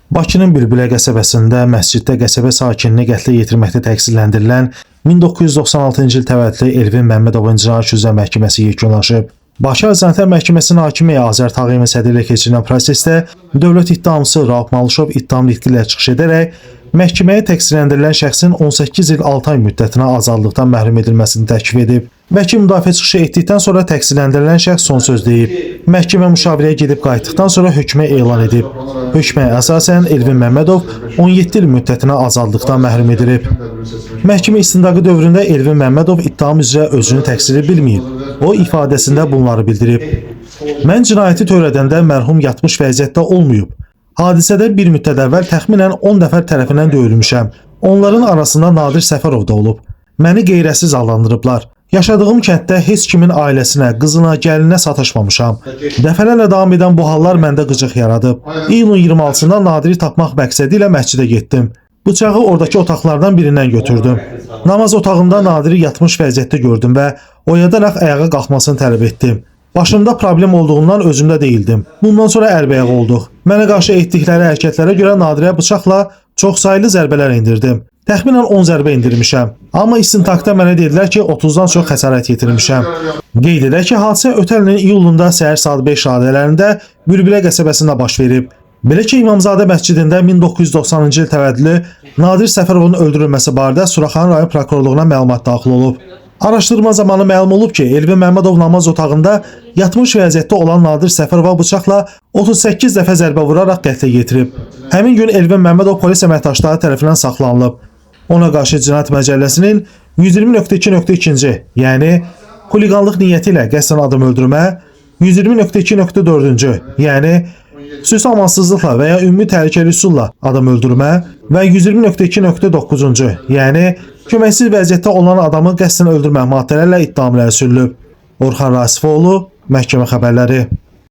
Bakının Bülbülə qəsəbəsində məsciddə qəsəbə sakinini qətlə yetirməkdə təqsirləndirilən 1996-cı il təvəllüdlü Elvin Məmmədovun cinayət işi üzrə məhkəməsi yekunlaşıb. Bakı Cinayət Məhkəməsinin hakimi Azər Tağıyevin sədri ilə keçirilən prosesdə dövlət ittihamçısı Rauf Malışov ittiham nitqi ilə çıxış edərək məhkəməyə təqsirləndirilən şəxsin 18 il 6 ay müddətinə azadlıqdan məhrum edilməsini təklif edib. Vəkil müdafiə çıxışı etdikdən sonra təqsirləndirilən şəxs son söz deyib. Məhkəmə müşavirəyə gedib qayıtdıqdan sonra hökmə elan edib. Hökmə əsasən Elvin Məmmədov 17 il müddətinə azadlıqdan məhrum edilib. Məhkəmə istintaqı dövründə Elvin Məmmədov ittiham üzrə özünü təqsirli bilməyib. O ifadəsində bunları bildirib. Mən cinayəti törədəndə mərhum yatmış vəziyyətdə olmayıb. Hadisədə bir müddət əvvəl təxminən 10 nəfər tərəfindən döyülmüşəm. Onların arasında Nadir Səfərov da olub. Məni qeyrəsiz adlandırıblar. Yaşadığım kənddə heç kimin ailəsinə, qızına, gəlinə sataşmamışam. Dəfələrlə davam edən bu hallar məndə qıcıq yaradıb. İyunun 26-sında Nadiri tapmaq məqsədi ilə məscidə getdim. Bıçağı oradakı otaqlardan birindən götürdüm. Namaz otağında Nadiri yatmış vəziyyətdə gördüm və oyadaraq ayağa qalxmasını tələb etdim. Başımda problem olduğundan özümdə değildim. Bundan sonra əlbəyağı olduq. Mənə qarşı etdikləri hərəkətlərə görə Nadirə bıçaqla çoxsaylı zərbələr endirdim. Təxminən 10 zərbə endirmişəm. Amma istintaqda mənə dedilər ki, 30-dan çox xəsarət yetirmişəm. Qeyd edək ki, hadisə ötən ilin iyulunda səhər saat 5 radələrində Bülbülə qəsəbəsində baş verib. Belə ki, İmamzadə məscidində 1990-cı il təvəllüdlü Nadir Səfərovun öldürülməsi barədə Suraxanı rayon prokurorluğuna məlumat daxil olub. Araşdırma zamanı məlum olub ki, Elvin Məmmədov namaz otağında yatmış vəziyyətdə olan Nadir Səfərova bıçaqla 38 dəfə zərbə vuraraq qətlə yetirib. Həmin gün Elvin Məmmədov polis əməkdaşları tərəfindən saxlanılıb. Ona qarşı Cinayət Məcəlləsinin 120.2.2-ci, yəni xuliqanlıq niyyəti ilə qəsdən adam öldürmə, 120.2.4-cü, yəni xüsusi amansızlıqla və ya ümumi təhlükəli üsulla adam öldürmə və 120.2.9-cu, yəni köməksiz vəziyyətdə olan adamı qəsdən öldürmə maddələrlə ittihamlar sürülüb. Orxan Rasifoğlu, Məhkəmə xəbərləri.